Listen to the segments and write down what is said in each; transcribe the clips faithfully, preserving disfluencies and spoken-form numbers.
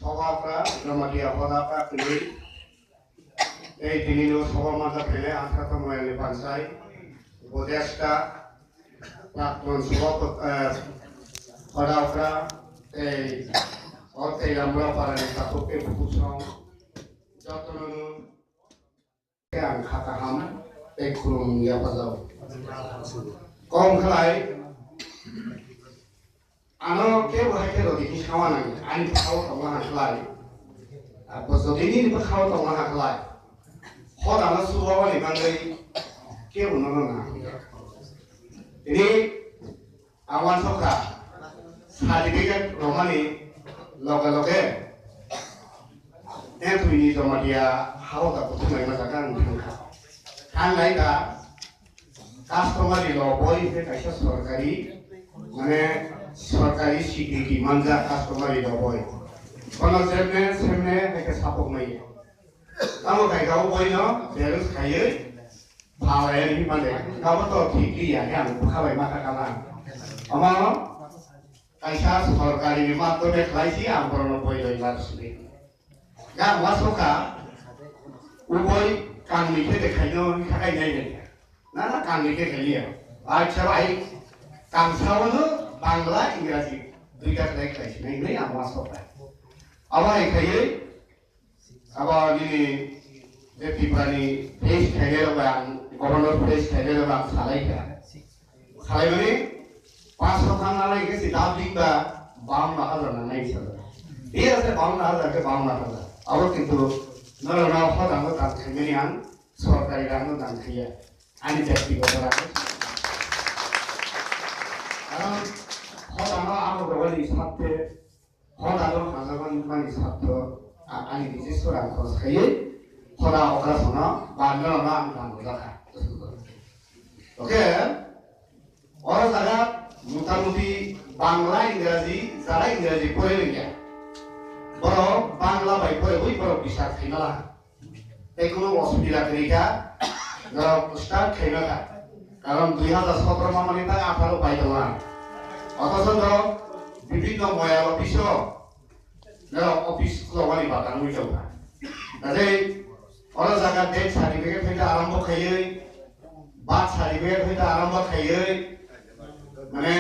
Soba okra, Jamatia hoda okra kwrwi. Tei tini no soba manjak khainai Antharta Moyalni Panchai, Bodesta, Praktun Soba, eh, hoda okra, tei o tei Lamra Parani takhuk tei bukhuk song, jotono no Ang kha kaham tei khulum yapajao. Kom khlai, ano kebo hai khe rodi khe sawa nang, ani bwkhao tongma ha khlai. Abo jodi nini bwkhao tongma ha khlai, hor ano subawani bagwi kebo nono nang. Tini Ang uansukha, certificate romani loge loge Anthony Jamatia hao da kuthumai ma jaga ang thangkha. Thangnai da customary law boi hwnkhe kaisa sorkari, mane sorkari swikriti manjak customary law boi. Bono jemne semne hai khe sapok maya. Tamo khai kha o boino xerox khaiwi phalai ani mane kabo to thik li ya khe ang bwkha bai ma kha kala. Omo kaisa sorkari ni maddhome khlai si ang borokno boi roi mar sini. Ga wasukha uboi kangni khe de khaino khakai nai nai. Na na kangni khe khailiya. Acha bai kangsa wano Bangla Ingraji duita khlai khlai sinai hinwi ang wasukha. Abo hai khaiwi Abo nini je Tripura ni face khainai rok bai ang, governor face khainai rok bai ang salai kha. Salai mani paanch sho thang nangnai khe si dabbling ba bawanna hajar nangnai sir. Thik ase, bawanna hajar khe bawanna hajar. Abo kintu norok no hodang hodang khaimani ang sorkari rang no dan khaiya. Ani byaktigoto rang no. Karon hodang no abo gobani sathe Hoda no hajabani mani satho a-, ani niji sorang khoroksa khaiwi hoda okra sono ba norok no ang dan rwjakha. Okay, oro jaga motamuti Bangla, Ingraji, jara Ingraji pore rwngya, borok Bangla bai pore wi borok bisar khaimala. Tei kunu osubida kwrwi kha, norok start khaima kha. Karon dui hajar sotro mamani tang apharo pai tongo ang. Othocho norok bibhinno moyal office-o norok office khulokmani bata wngwi tongkha. Tei oro jaga death certificate hoite arombo khaiwi, birth certificate hoite arombo khaiwi, mane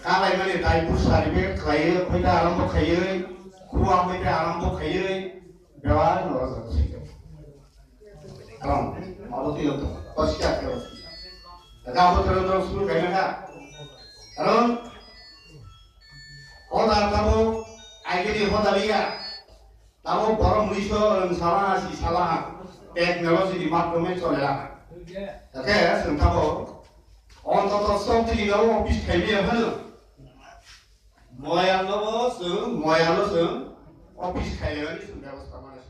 kalaimani divorce certificate khaiwi hoite arombo khaiwi, khua hoite arombo khaiwi, Bebak no rajak swijak. Karon, abo twi rok tong, kosi kha khe rok. Daga abo twi rok tong suru khaina kha. Karon, hoda tabo, aigini hoda liya. Tabo borok mui so rwng sala ha, si sala ha. Technology ni madhyome chole laha. Hakhe, chwng tabo, ontoto chobdi ni nogo office khaimaya phano. Moyal nogo chwng, moyal no chwng office khaimani chwng bebosta mano.